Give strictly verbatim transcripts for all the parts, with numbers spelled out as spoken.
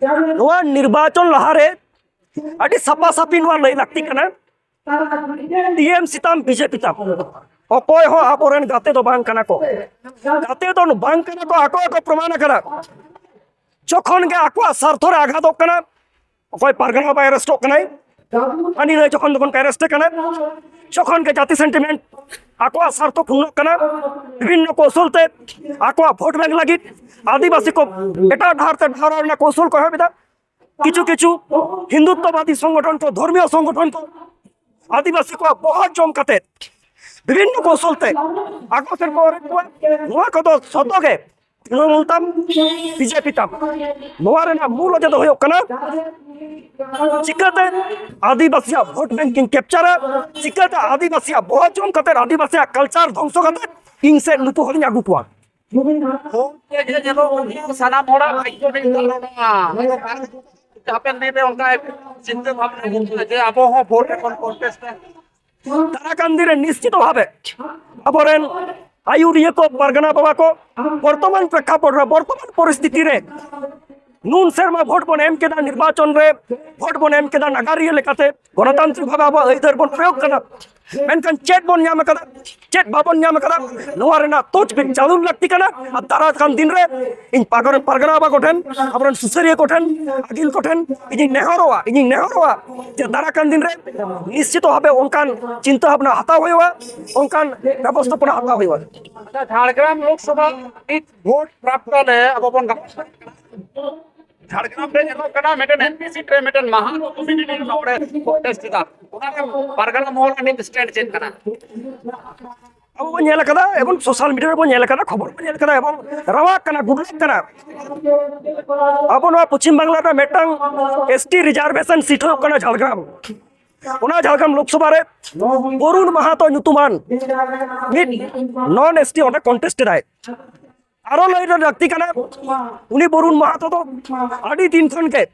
ᱱᱚᱣᱟ ᱱᱤᱨᱵᱟᱪᱚᱱ ᱞᱟᱦᱟᱨᱮ ᱟᱹᱰᱤ ᱥᱟᱯᱷᱟ ᱥᱟᱯᱷᱤ ᱱᱚᱣᱟ ᱞᱟᱹᱭ ᱞᱟᱹᱠᱛᱤ ᱠᱟᱱᱟ, ᱴᱤ ᱮᱢ ᱥᱤ ᱛᱟᱢ, ᱵᱤ ᱡᱮ ᱯᱤ ᱛᱟᱢ, ᱚᱠᱚᱭ ᱦᱚᱸ ᱟᱵᱚᱨᱮᱱ ᱜᱟᱛᱮ ᱫᱚ ᱵᱟᱝ ᱠᱟᱱᱟ ᱠᱚ᱾ ᱜᱟᱛᱮ ᱫᱚ ᱵᱟᱝ ᱠᱟᱱᱟ ᱠᱚ, ᱟᱠᱚ ᱜᱮᱠᱚ ᱯᱨᱚᱢᱟᱱ ᱟᱠᱟᱫᱟ᱾ ᱡᱚᱠᱷᱚᱱ ᱜᱮ ᱟᱠᱚᱣᱟᱜ ᱥᱟᱨᱛᱷᱚ ᱨᱮ ᱟᱜᱷᱟᱛᱚᱜ ᱠᱟᱱᱟ, ᱚᱠᱚᱭ ᱯᱟᱨᱜᱟᱱᱟ ᱵᱟᱭ ᱟᱨᱮᱥᱴᱚᱜ ᱠᱟᱱᱟᱭ, ᱦᱟᱹᱱᱤ ᱱᱟᱹᱭ ᱡᱚᱠᱷᱚᱱ ᱛᱚᱠᱷᱚᱱ ᱠᱚ ᱟᱨᱮᱥᱴ ᱠᱟᱱᱟ, ᱡᱚᱠᱷᱚᱱ ᱜᱮ ᱡᱟᱹᱛᱤ ᱥᱮᱱᱴᱤᱢᱮᱱᱴ ᱟᱠᱚᱣᱟᱜ ᱥᱟᱨᱛᱷᱚ ᱯᱷᱩᱱᱚᱜ ᱠᱟᱱᱟ, ᱵᱤᱵᱷᱤᱱᱱᱚ ᱠᱚᱣᱥᱚᱞ ᱛᱮ ᱟᱠᱚᱣᱟᱜ ᱵᱷᱳᱴ ᱵᱮᱝᱠ ᱞᱟᱹᱜᱤᱫ ᱟᱹᱫᱤᱵᱟᱹᱥᱤ ᱠᱚ ᱮᱴᱟᱜ ᱰᱟᱦᱟᱨ ᱛᱮ ᱰᱟᱦᱟᱨ ᱨᱮᱱᱟᱜ ᱠᱚᱣᱥᱚᱞ ᱠᱚ ᱮᱦᱚᱵ ᱮᱫᱟ᱾ ᱠᱤᱪᱷᱩ ᱠᱤᱪᱷᱩ ᱦᱤᱱᱫᱩᱛᱛᱚᱵᱟᱫᱤ ᱥᱚᱝᱜᱚᱴᱷᱚᱱ ᱠᱚ, ᱫᱷᱚᱨᱢᱤᱭᱚ ᱥᱚᱝᱜᱚᱴᱷᱚᱱ ᱠᱚ ᱟᱹᱫᱤᱵᱟᱹᱥᱤ ᱠᱚᱣᱟᱜ ᱵᱚᱦᱚᱜ ᱡᱚᱢ ᱠᱟᱛᱮ ᱵᱤᱵᱷᱤᱱᱱᱚ ᱠᱚᱣᱥᱚᱞ ᱛᱮ ᱟᱠᱚ ᱥᱮᱫ ᱠᱚ ᱚᱨᱮᱫ ᱠᱚᱣᱟ᱾ ᱱᱚᱣᱟ ᱠᱚᱫᱚ ᱡᱷᱚᱛᱚ ᱜᱮ ᱛᱨᱤᱱᱚᱢᱩᱞ ᱛᱟᱢ, ᱵᱤ ᱡᱮ ᱯᱤ ᱛᱟᱢ᱾ ᱱᱚᱣᱟ ᱨᱮᱱᱟᱜ ᱢᱩᱞ ᱚᱡᱮ ᱫᱚ ᱦᱩᱭᱩᱜ ᱠᱟᱱᱟ, ᱪᱤᱠᱟᱹᱛᱮ ᱟᱹᱫᱤᱵᱟᱹᱥᱤᱭᱟᱜ ᱵᱷᱳᱴ ᱵᱮᱝᱠ ᱤᱧ ᱠᱮᱯᱪᱟᱨᱟ, ᱪᱤᱠᱟᱹᱛᱮ ᱟᱹᱫᱤᱵᱟᱹᱥᱤᱭᱟᱜ ᱵᱚᱦᱚᱜ ᱡᱚᱢ ᱠᱟᱛᱮ, ᱟᱹᱫᱤᱵᱟᱹᱥᱤᱭᱟᱜ ᱠᱟᱞᱪᱟᱨ ᱫᱷᱚᱝᱥᱚ ᱠᱟᱛᱮ ᱤᱧ ᱥᱮᱫ ᱱᱩᱠᱩ ᱦᱚᱲᱤᱧ ᱟᱹᱜᱩ ᱠᱚᱣᱟ᱾ ᱜᱚᱢᱠᱮ, ᱡᱮ ᱧᱮᱞᱚᱜ ᱠᱟᱱᱟ, ᱥᱟᱱᱟᱢ ᱦᱚᱲᱟᱜ ᱟᱹᱭᱠᱟᱹᱣ ᱨᱮ ᱧᱮᱞᱚᱜᱼᱟ᱾ ᱦᱟᱯᱮᱱ ᱫᱤᱱ ᱨᱮ ᱚᱱᱠᱟ ᱪᱤᱱᱛᱟᱹ ᱵᱷᱟᱵᱽᱱᱟ ᱦᱤᱡᱩᱜᱼᱟ ᱡᱮ ᱟᱵᱚ ᱦᱚᱸ ᱵᱷᱳᱴ ᱨᱮᱵᱚᱱ ᱠᱚᱱᱴᱮᱥᱴᱟ᱾ ᱫᱟᱨᱟᱭ ᱠᱟᱱ ᱫᱤᱱ ᱨᱮ ᱱᱤᱥᱪᱤᱛ ᱵᱷᱟᱵᱮ ᱟᱵᱚᱨᱮᱱ ᱟᱹᱭᱩᱨᱤᱭᱟᱹ ᱠᱚ, ᱯᱟᱨᱜᱟᱱᱟ ᱵᱟᱵᱟ ᱠᱚ, ᱵᱚᱨᱛᱚᱢᱟᱱ ᱯᱨᱮᱠᱷᱟᱯᱚᱴ ᱨᱮ, ᱵᱚᱨᱛᱚᱢᱟᱱ ᱯᱚᱨᱤᱥᱛᱷᱤᱛᱤ ᱨᱮ ᱱᱩᱱ ᱥᱮᱨᱢᱟ ᱵᱷᱳᱴ ᱵᱚᱱ ᱮᱢ ᱠᱮᱫᱟ, ᱱᱤᱨᱵᱟᱪᱚᱱ ᱨᱮ ᱵᱷᱳᱴ ᱵᱚᱱ ᱮᱢ ᱠᱮᱫᱟ, ᱱᱟᱜᱟᱨᱤᱭᱟᱹ ᱞᱮᱠᱟᱛᱮ ᱜᱚᱱᱚᱛᱟᱱᱛᱨᱤᱠ ᱵᱷᱟᱵᱮ ᱟᱵᱚᱣᱟᱜ ᱟᱹᱭᱫᱟᱹᱨ ᱵᱚᱱ ᱯᱨᱚᱭᱳᱜ ᱠᱟᱫᱟ, ᱢᱮᱱᱠᱷᱟᱱ ᱪᱮᱫ ᱵᱚᱱ ᱧᱟᱢ ᱠᱟᱫᱟ, ᱪᱮᱫ ᱵᱟᱵᱚᱱ ᱧᱟᱢ ᱠᱟᱫᱟ, ᱱᱚᱣᱟ ᱨᱮᱱᱟᱜ ᱛᱚᱡᱽ ᱵᱤᱱ ᱪᱟᱹᱞᱩ ᱞᱟᱹᱠᱛᱤ ᱠᱟᱱᱟ᱾ ᱟᱨ ᱫᱟᱨᱟᱭ ᱠᱟᱱ ᱫᱤᱱ ᱨᱮ ᱤᱧ ᱯᱟᱨᱜᱟᱱᱟ, ᱯᱟᱨᱜᱟᱱᱟ ᱵᱟᱵᱟ ᱠᱚᱴᱷᱮᱱ, ᱟᱵᱚᱨᱮᱱ ᱥᱩᱥᱟᱹᱨᱤᱭᱟᱹ ᱠᱚᱴᱷᱮᱱ, ᱟᱹᱜᱤᱞ ᱠᱚᱴᱷᱮᱱ ᱤᱧᱤᱧ ᱱᱮᱦᱚᱨᱚᱜᱼᱟ, ᱤᱧᱤᱧ ᱱᱮᱦᱚᱨᱚᱜᱼᱟ ᱡᱮ ᱫᱟᱨᱟᱭ ᱠᱟᱱ ᱫᱤᱱ ᱨᱮ ᱱᱤᱥᱪᱤᱛ ᱵᱷᱟᱵᱮ ᱚᱱᱠᱟᱱ ᱪᱤᱱᱛᱟᱹ ᱵᱷᱟᱵᱽᱱᱟ ᱦᱟᱛᱟᱣ ᱦᱩᱭᱩᱜᱼᱟ, ᱚᱱᱠᱟᱱ ᱵᱮᱵᱚᱥᱛᱷᱟᱯᱚᱱᱟ ᱦᱟᱛᱟᱣ ᱦᱩᱭᱩᱜᱼᱟ᱾ ᱟᱪᱪᱷᱟ, ᱡᱷᱟᱲᱜᱨᱟᱢ ᱞᱳᱠᱥᱚᱵᱷᱟ ᱱᱤᱛ ᱵᱷᱳᱴ ᱯᱨᱟᱯᱛᱚ ᱨᱮ ᱟᱵᱚ ᱵᱚᱱ ᱜᱟᱯᱟᱞ ᱢᱟᱨᱟᱜ ᱠᱟᱱᱟ᱾ ᱡᱷᱟᱲᱜᱨᱟᱢ ᱨᱮ ᱧᱮᱞᱚᱜ ᱠᱟᱱᱟ, ᱢᱤᱫᱴᱮᱱ ᱮᱱ ᱯᱤ ᱥᱤᱴ ᱨᱮ ᱢᱤᱫᱴᱮᱱ ᱢᱟᱦᱟᱱ ᱠᱚᱢᱤᱴᱤ ᱨᱮᱱ ᱦᱚᱲᱮ ᱠᱚᱱᱴᱮᱥᱴ ᱮᱫᱟ᱾ ᱚᱱᱟ ᱨᱮ ᱯᱟᱨᱜᱟᱱᱟ ᱢᱚᱦᱚᱞ ᱨᱤᱱᱤᱡ ᱥᱴᱮᱱᱰ ᱪᱮᱫ ᱠᱟᱱᱟ? ᱟᱵᱚ ᱵᱚᱱ ᱧᱮᱞ ᱟᱠᱟᱫᱟ, ᱮᱵᱚᱝ ᱥᱳᱥᱟᱞ ᱢᱤᱰᱤᱭᱟ ᱨᱮᱵᱚᱱ ᱧᱮᱞ ᱟᱠᱟᱫᱟ, ᱠᱷᱚᱵᱚᱨ ᱵᱚᱱ ᱧᱮᱞ ᱟᱠᱟᱫᱟ, ᱮᱵᱚᱝ ᱨᱟᱣᱟᱜ ᱠᱟᱱᱟ, ᱜᱩᱰᱞᱟᱹᱜ ᱠᱟᱱᱟ᱾ ᱟᱵᱚ ᱱᱚᱣᱟ ᱯᱚᱪᱷᱤᱢ ᱵᱟᱝᱞᱟ ᱨᱮᱱᱟᱜ ᱢᱤᱫᱴᱟᱝ ᱮᱥ ᱴᱤ ᱨᱤᱡᱟᱨᱵᱷᱮᱥᱚᱱ ᱥᱤᱴ ᱦᱩᱭᱩᱜ ᱠᱟᱱᱟ ᱡᱷᱟᱲᱜᱨᱟᱢ᱾ ᱚᱱᱟ ᱡᱷᱟᱲᱜᱨᱟᱢ ᱞᱳᱠᱥᱚᱵᱷᱟ ᱨᱮ ᱵᱚᱨᱩᱱ ᱢᱟᱦᱟᱛᱚ ᱧᱩᱛᱩᱢᱟᱱ ᱢᱤᱫ ᱱᱚᱱ ᱮᱥ ᱴᱤ ᱚᱸᱰᱮ ᱠᱚᱱᱴᱮᱥᱴ ᱮᱫᱟᱭ᱾ ᱟᱨᱚ ᱞᱟᱹᱭ ᱨᱮ ᱞᱟᱹᱠᱛᱤ ᱠᱟᱱᱟ, ᱩᱱᱤ ᱵᱚᱨᱩᱱ ᱢᱟᱦᱟᱛᱚ ᱫᱚ ᱟᱹᱰᱤ ᱫᱤᱱ ᱠᱷᱚᱱ ᱜᱮ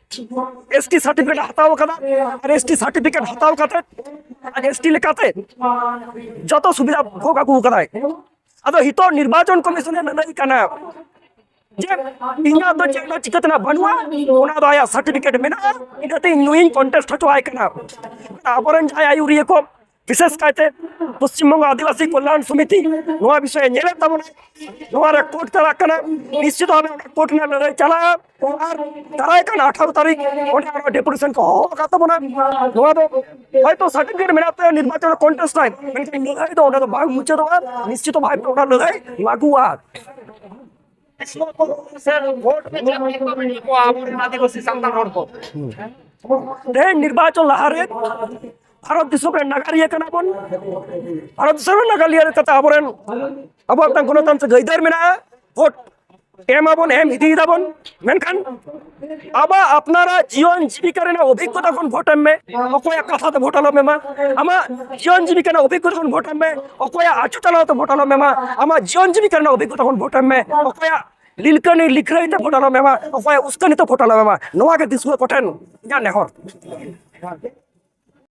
ᱮᱥ ᱴᱤ ᱥᱟᱨᱴᱤᱯᱷᱤᱠᱮᱴ ᱦᱟᱛᱟᱣ ᱟᱠᱟᱫᱟ, ᱟᱨ ᱮᱥ ᱴᱤ ᱥᱟᱨᱴᱤᱯᱷᱤᱠᱮᱴ ᱦᱟᱛᱟᱣ ᱠᱟᱛᱮ ᱟᱡ ᱮᱥ ᱴᱤ ᱞᱮᱠᱟᱛᱮ ᱡᱚᱛᱚ ᱥᱩᱵᱤᱫᱷᱟ ᱵᱷᱳᱜᱽ ᱟᱹᱜᱩ ᱟᱠᱟᱫᱟᱭ᱾ ᱟᱫᱚ ᱱᱤᱛᱚᱜ ᱱᱤᱨᱵᱟᱪᱚᱱ ᱠᱚᱢᱤᱥᱚᱱ ᱮ ᱞᱟᱹᱱᱟᱹᱭ ᱠᱟᱱᱟ, ᱡᱮ ᱤᱧᱟᱹᱜ ᱫᱚ ᱪᱮᱫ ᱦᱚᱸ ᱪᱤᱠᱟᱹ ᱛᱮᱱᱟᱜ ᱵᱟᱹᱱᱩᱜᱼᱟ, ᱚᱱᱟ ᱫᱚ ᱟᱭᱟᱜ ᱥᱟᱨᱴᱤᱯᱷᱤᱠᱮᱴ ᱢᱮᱱᱟᱜᱼᱟ, ᱤᱱᱟᱹᱛᱮ ᱤᱧ ᱱᱩᱭᱤᱧ ᱠᱚᱱᱴᱮᱥᱴ ᱦᱚᱪᱚᱣᱟᱭ ᱠᱟᱱᱟ᱾ ᱟᱵᱚᱨᱮᱱ ᱡᱟᱦᱟᱸᱭ ᱟᱹᱭᱩᱨᱤᱭᱟᱹ ᱠᱚ, ᱵᱤᱥᱮᱥ ᱠᱟᱭᱛᱮ ᱯᱚᱥᱪᱤᱢ ᱵᱚᱝᱜᱚ ᱟᱹᱫᱤᱵᱟᱹᱥᱤ ᱠᱚᱞᱭᱟᱱ ᱥᱚᱢᱤᱛᱤ ᱱᱚᱣᱟ ᱵᱤᱥᱚᱭ ᱧᱮᱞᱮᱫ ᱛᱟᱵᱚᱱᱟ, ᱱᱚᱣᱟ ᱨᱮ ᱠᱳᱨᱴ ᱪᱟᱞᱟᱜ ᱠᱟᱱᱟ, ᱱᱤᱥᱪᱤᱛ ᱵᱷᱟᱵᱮ ᱚᱱᱟ ᱠᱳᱨᱴ ᱨᱮᱱᱟᱜ ᱞᱟᱹᱲᱦᱟᱹᱭ ᱪᱟᱞᱟᱜᱼᱟ᱾ ᱟᱨ ᱫᱟᱨᱟᱭ ᱠᱟᱱ ᱟᱴᱷᱟᱨᱚ ᱛᱟᱹᱨᱤᱠᱷ ᱚᱸᱰᱮ ᱟᱨᱚ ᱰᱮᱯᱩᱴᱮᱥᱚᱱ ᱠᱚ ᱦᱚᱦᱚ ᱟᱠᱟᱫ ᱛᱟᱵᱚᱱᱟ᱾ ᱱᱚᱣᱟ ᱫᱚ ᱦᱚᱭᱛᱳ ᱥᱟᱨᱴᱤᱯᱷᱤᱠᱮᱴ ᱢᱮᱱᱟᱜ ᱛᱟᱭᱟ, ᱱᱤᱨᱵᱟᱪᱚᱱ ᱨᱮ ᱠᱚᱱᱴᱮᱥᱴ ᱟᱭ, ᱢᱮᱱᱠᱷᱟᱱ ᱞᱟᱹᱲᱦᱟᱹᱭ ᱫᱚ ᱚᱸᱰᱮ ᱫᱚ ᱵᱟᱝ ᱢᱩᱪᱟᱹᱫᱚᱜᱼᱟ, ᱱᱤᱥᱪᱤᱛ ᱵᱷᱟᱵᱮ ᱚᱱᱟ ᱞᱟᱹᱲᱦᱟᱹᱭ ᱞᱟᱹᱜᱩᱜᱼᱟ᱾ ᱥᱮ ᱵᱷᱳᱴ ᱯᱮ ᱪᱟᱞᱟᱣ ᱠᱚᱣᱟ ᱟᱵᱚᱨᱮᱱ ᱟᱹᱫᱤᱵᱟᱹᱥᱤ ᱥᱟᱱᱛᱟᱲ ᱦᱚᱲ ᱠᱚ? ᱛᱮᱦᱮᱧ ᱱᱤᱨᱵᱟᱪᱚᱱ ᱞᱟᱦᱟᱨᱮ ᱵᱷᱟᱨᱚᱛ ᱫᱤᱥᱚᱢ ᱨᱮ ᱱᱟᱜᱟᱨᱤᱭᱟᱹ ᱠᱟᱱᱟ ᱵᱚᱱ, ᱵᱷᱟᱨᱚᱛ ᱫᱤᱥᱚᱢ ᱨᱮ ᱱᱟᱜᱟᱨᱤᱭᱟᱹ ᱞᱮᱠᱟᱛᱮ ᱟᱵᱚᱨᱮᱱ, ᱟᱵᱚᱣᱟᱜ ᱢᱤᱫᱴᱟᱝ ᱜᱚᱱᱚᱛᱟᱱᱛᱨᱤᱠ ᱟᱹᱭᱫᱟᱹᱨ ᱢᱮᱱᱟᱜᱼᱟ, ᱵᱷᱳᱴ ᱮᱢ ᱟᱵᱚᱱ, ᱮᱢ ᱤᱫᱤᱭ ᱫᱟᱵᱚᱱ᱾ ᱢᱮᱱᱠᱷᱟᱱ ᱟᱵᱚᱣᱟᱜ ᱟᱯᱱᱟᱨᱟᱜ ᱡᱤᱭᱚᱱ ᱡᱤᱵᱤᱠᱟ ᱨᱮᱱᱟᱜ ᱚᱵᱷᱤᱜᱽᱜᱚᱛᱟ ᱠᱷᱚᱱ ᱵᱷᱳᱴ ᱮᱢ ᱢᱮ, ᱚᱠᱚᱭᱟᱜ ᱠᱟᱛᱷᱟ ᱛᱮ ᱵᱷᱳᱴ ᱟᱞᱚᱢ ᱮᱢᱟ᱾ ᱟᱢᱟᱜ ᱡᱤᱭᱚᱱ ᱡᱤᱵᱤᱠᱟ ᱨᱮᱱᱟᱜ ᱚᱵᱷᱤᱜᱽᱜᱚᱛᱟ ᱠᱷᱚᱱ ᱵᱷᱳᱴ ᱮᱢ ᱢᱮ, ᱚᱠᱚᱭᱟᱜ ᱟᱹᱪᱩ ᱪᱟᱞᱟᱣ ᱛᱮ ᱵᱷᱳᱴ ᱟᱞᱚᱢ ᱮᱢᱟ᱾ ᱟᱢᱟᱜ ᱡᱤᱭᱚᱱ ᱡᱤᱵᱤᱠᱟ ᱨᱮᱱᱟᱜ ᱚᱵᱷᱤᱜᱽᱜᱚᱛᱟ ᱠᱷᱚᱱ ᱵᱷᱳᱴ ᱮᱢ ᱢᱮ, ᱚᱠᱚᱭᱟᱜ ᱞᱤᱞᱠᱟᱹᱱᱤ ᱞᱤᱠᱷᱨᱟᱹᱭ ᱛᱮ ᱵᱷᱳᱴ ᱟᱞᱚᱢ ᱮᱢᱟ, ᱚᱠᱚᱭᱟᱜ ᱩᱥᱠᱟᱹᱱᱤ ᱛᱮ ᱵᱷᱳᱴ ᱟᱞᱚᱢ ᱮᱢᱟ᱾ ᱱᱚᱣᱟ ᱜᱮ ᱫᱤᱥᱩᱣᱟᱹ ᱠᱚᱴᱷᱮᱱ ᱤᱧᱟᱹᱜ ᱱᱮᱦᱚᱨ᱾